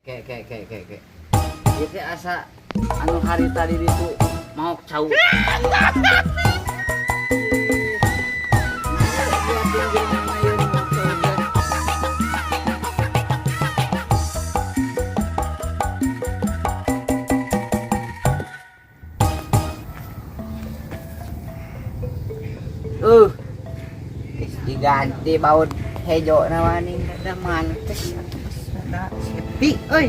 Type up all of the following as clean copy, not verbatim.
Ke ke ke ke ke. Ieu teh asa anu hari tadi itu mau cau. Geus diganti baut hejo na maning da mantes atuh da sepi euy.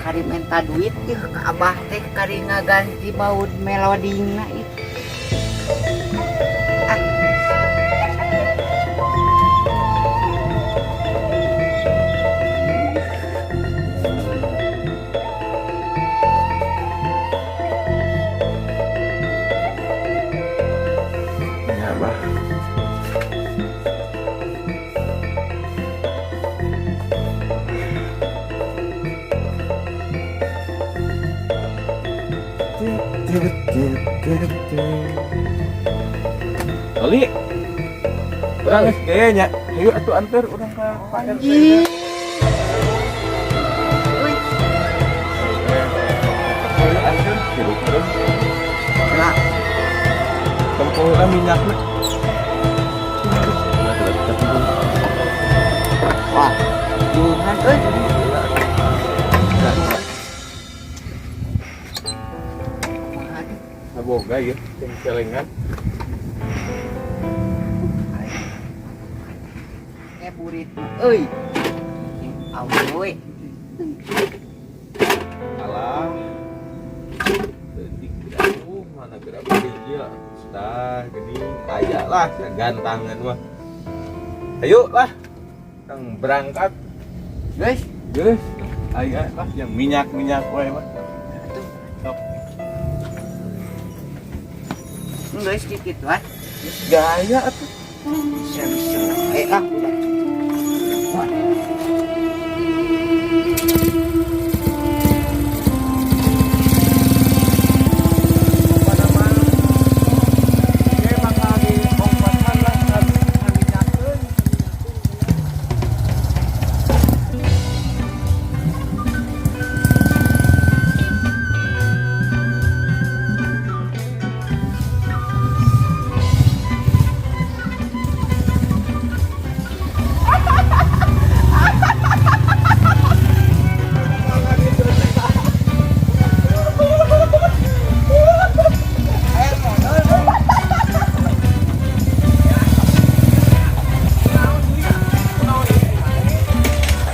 Kari minta duit ih ka abah teh kari ngaganti baut melodina ih. Ah. Ya, Bah. Oli. Urang geus gaya nya. Hayu atuh anter urang ka Pak RT. Anjing. Euy, Hayu anter hirup terus. lah Tempo lah minyakna. Wah, juhan euy. Kumaha teh? Boga ya, yang celengan. Kayak burit euy. Awe. Alah. Detik atuh mana gerak hiji. Sudah geuning aya lah gantangan mah. Ayo lah. Kang berangkat. Guys, Geus. Aya lah yang minyak-minyak wae mah. Atuh. Sok. Geus dikit wae. Gaya atuh. Bisa bisa. Eh ah, udah. Wah. Apa nama? Oke, bakal diongkosan lah ngaminyakeun.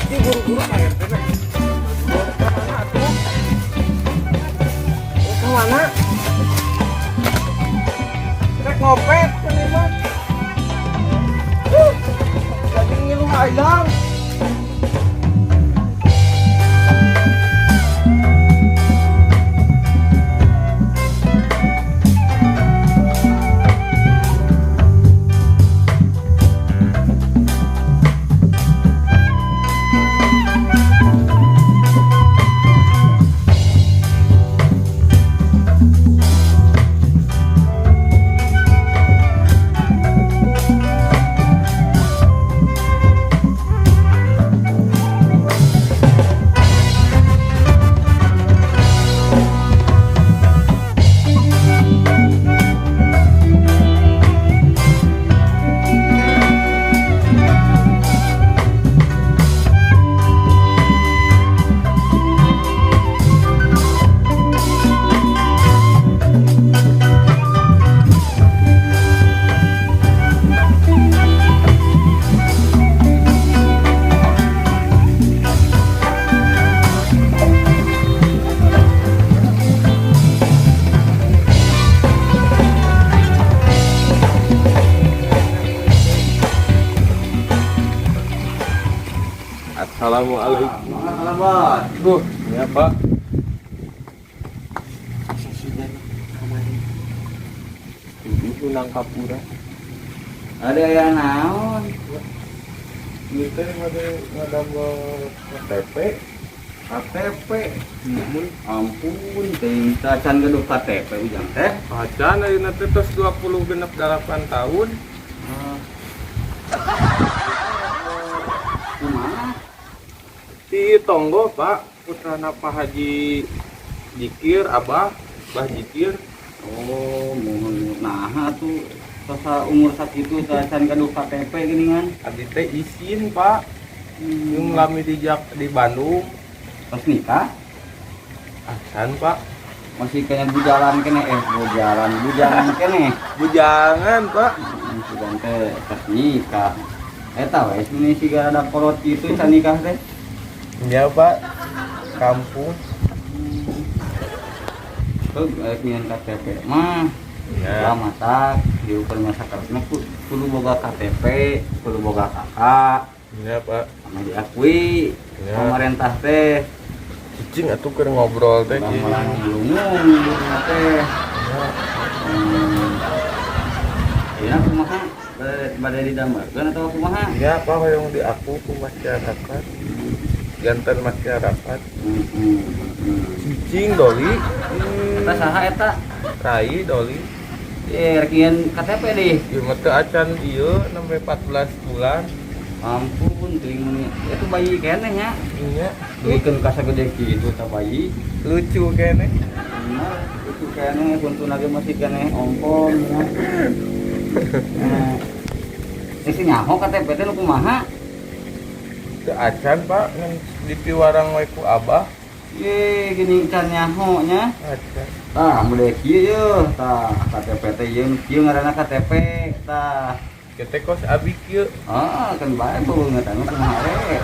Ini buru-buru Pak RT teh. Kemana atuh? Kemana? Rek ngopet kan ieu mah. Jadi ngilu hayang. Assalamualaikum. Alamat. Duh, ini apa? Asa sudah kemarin. Ini nangkap urang. Ada ya naon? Ini teh ada ngadamel KTP. KTP. Mun Ampun, teuing can gaduh KTP ujang teh. Acan ayeuna teh tos 28 tahun. Ah. Kumaha? Ti tonggo, Pak, putrana Pak Haji Jikir, Abah, Bah Jikir. Oh, mohon nah tuh sasa umur sakitu teh can gaduh KTP geuningan. Abdi teh isin, Pak. Yung lami di di Bandung. Pas nikah Acan, Pak. Masih kena bujalan kene, eh, bujalan bujangan kene. Bujangan, Pak. Sugan teh pas nikah. Eta we ini siga ada kolot gitu can nikah teh. Ya, Pak. Kampung. Tuh rek nyieun KTP mah. Ya. Ya matak diukur masyarakat mah kudu boga KTP, kudu boga KK, Ya, Pak. Sama diakui Ya. Pemerintah teh. Cicing atuh keur ngobrol teh. Ulah malah ngelungung teh. Ya. Iya, kumaha? Bade didamelkeun atau kumaha? Ya, Pak, hoyong diaku ku masyarakat. Janten masyarakat. Cicing Doli. Eta saha eta? Rai Doli. Eh, rek nyieun KTP deh. Ieu mah teu acan ieu nembe 14 bulan. Ampun, teuing meni. Itu bayi keneh nya. Nya. Dugikeun ka sagede kitu tah bayi. Lucu keneh. Bener, itu keneh buntuna ge masih keneh ongkong ya. Nah, ini nyaho KTP teh nu kumaha? Teu acan, Pak, ngan dipiwarang we ku Abah. Ye, gini can nyaho nya. Acan. Tah, mulai kieu yeuh, tah KTP teh ieu nu kieu ngaranna KTP, tah. Kita kos abi kieu. Ah, kan bae beungeut anu kumaha re.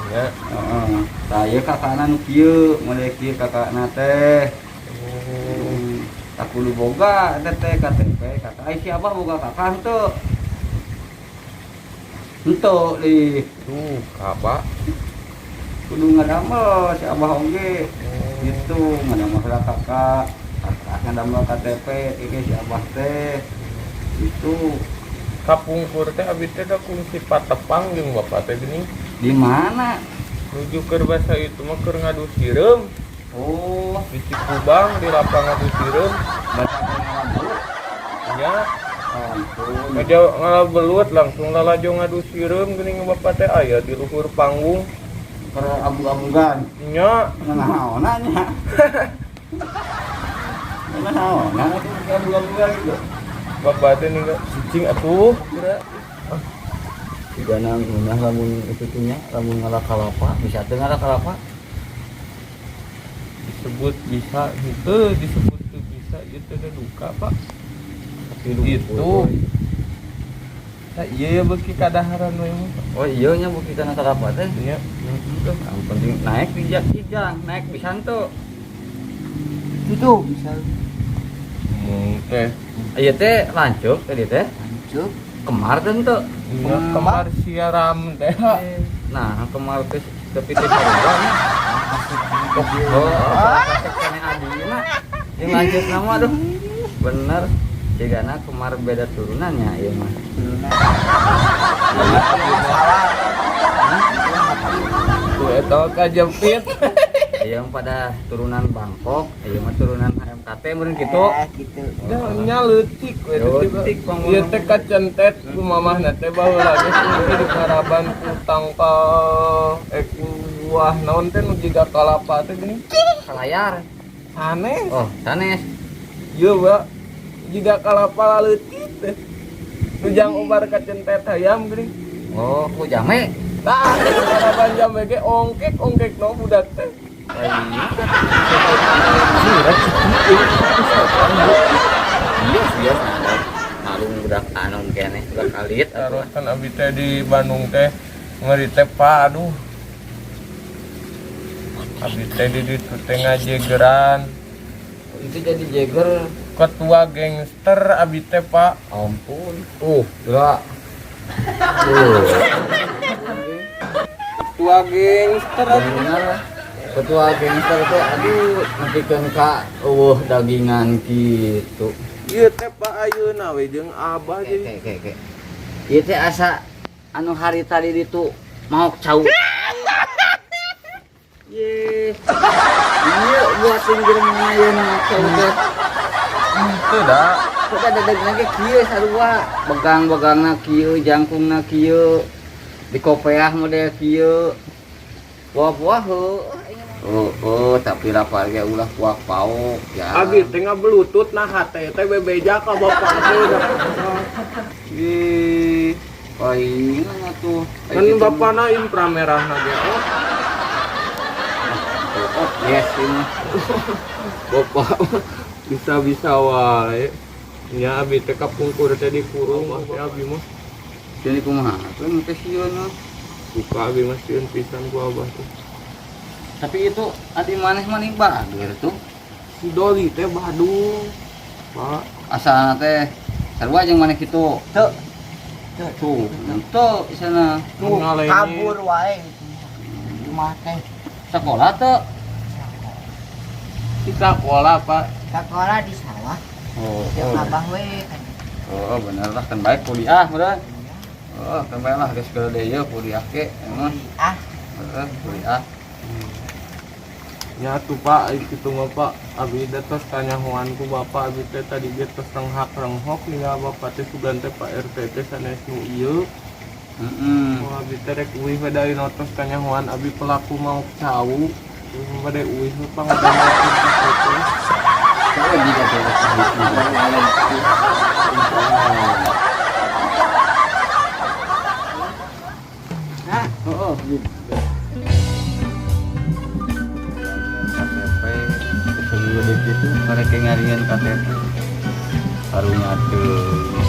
Nya. Heeh. Tah ieu kakakna nu kieu, mulai kieu kakakna teh. Oh. Tak kudu boga eta teh KTP, kakak ai si Abah boga kakak henteu? Henteu di Tuh, ka Pak. Kudu ngadamel si Abah oge. Gitu, ngadamel heula kakak, kakak ngadamel KTP, iki si Abah teh. Itu. Kapungkur teh abi teh da kungsi patepang jeung bapak teh geuning. Di mana? Nuju keur basa itu mah keur ngadu sireum Oh, di Cikubang di lapang ngadu sireum. Baca ngala Nya. Ampun. Ngaja ngala belut langsung lalajo ngadu sireum geuning bapak teh aya di luhur panggung. Keur abu-abugan. Nya. Naona nya. Naona itu abu-abugan gitu. Bapak teh ninggal cicing atuh geura. Jigana ngeunah lamun itu tuh nya, lamun ngala kalapa, bisa teu ngala kalapa? Disebut bisa henteu, disebut teu bisa ieu teh da duka, Pak. Itu. Nah, iya ya beuki kadaharan we mah, Pak. Oh iya nya beuki kana kalapa teh. Nya. Tuh, yang penting naik di kijang, naik bisa tuh. Itu bisa. Mung teh. Iya teh lanceuk tadi teh. Lanceuk. Kemar teh henteu. Nya kemar siaram teh. Nah, kemar teh tapi teh sarua nya. Oh, kasep keneh adina. Yang lanceuk nama aduh. Bener. Jigana kemar beda turunannya ieu mah. Turunan. Masalah. Tuh eta kajepit. Ieu mah pada turunan Bangkok, ieu mah turunan HMKT meureun kitu. Eh, gitu. Dah nya leutik we teh. Leutik, pang. Ieu teh kacentet ku mamahna teh baheula geus teh di karaban ku tangkal eh ku buah naon teh nu jiga kalapa teh geuning. Kalayar. Sanes. Oh, sanes. Ieu, Pak. Jiga kalapa leutik teh. Nu jang ubar kacentet hayam geuning. Oh, ku jame. Tah, di karaban jambe ge ongkek ongkek no budak teh. Iya, iya. Malung budak anom keneh, budak alit atuh. Terus kan abi teh di Bandung teh ngeri teh, Pak, aduh. Abi teh di ditu teh ngajegeran. Itu jadi jeger. Ketua gangster abi teh, Pak. Ampun. Tuh, gila. Tuh. Ketua gangster abi. Bener. Ketua gangster teh aduh nepikeun ka eueuh dagingan kitu. Ieu teh, Pak, ayeuna we jeung Abah jadi Oke, oke, oke. Ieu teh asa anu hari tadi ditu maok cau. Ye. Iya, buat pinggir mana ieu maok cau teh. Teu da. Kok ada dagingna ge kieu sarua. Begang-begangna kieu, jangkungna kieu. Di kopeah model kieu. Buah-buah heuh. Oh, oh, tapi lapar ge ulah puak pauk ya. Abi teh ngabelutut nah hate teh bebeja ka bapak teh. Ih, palingan atuh. Kan bapana inframerah ge. Oh, Oh, yes ini. bapak bisa-bisa wae. Nya abi teh kapungkur teh dikurung teh abi mah. Jadi kumaha? Tuh teh sieun mah. Buka abi mah sieun pisan ku abah teh. Tapi itu adi maneh mah nih bager tuh. Si Doli teh badung. Pak, Asalna teh sarua jeung maneh kitu. Teu. Teu. Tuh, teu sana. Tuh, Ngalahin. kabur wae. Rumah teh. Sekolah teu? Di sekolah, Pak. Sekolah di sawah. Oh, Jeung abah we kan. Oh, bener lah kan baik kuliah bener. Oh, kan baik lah geus gede ieu kuliah ke emang. Ah, Heeh, kuliah. Ya tuh Pak, itu mah Pak, abi teh tos kanyahoan ku Bapak, abi teh tadi ge tos renghak renghok ninggal Bapak teh sugan teh Pak RT teh sanes nu ieu. Heeh. Oh, abi teh rek uih we da tos kanyahoan abi pelaku mau cau. Terus bade uih we pangadangukeun ka teh. Coba jika teh. Nah, Oh, KTP sebelum gitu mereka ngarian KTP karunya tuh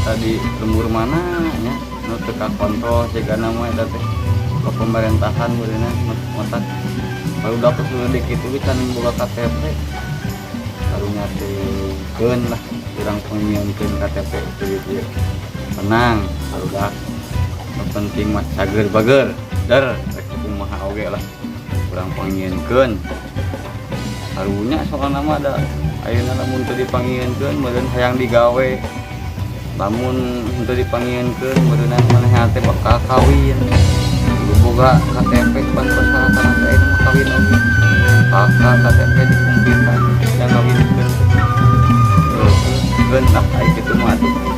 tadi lembur mana nya nu teu kakontrol sigana mah eta teh ke pemerintahan beureunan matak baru dapet gede kitu ge can boga KTP karunya teh keun lah urang pangnyieunkeun KTP itu gitu tenang barudak nu penting mah cager bager der rek kumaha oge lah urang pangnyieunkeun karunya soalna mah da ayeuna lamun teu dipanggieunkeun meureun hayang digawe lamun teu dipanggieunkeun meureunna manehna teh bakal kawin kudu boga KTP pan persyaratan teh ayeuna mah kawin oge bakal KTP dikumpitan dan ngawinkeun geun lah aya kitu mah atuh.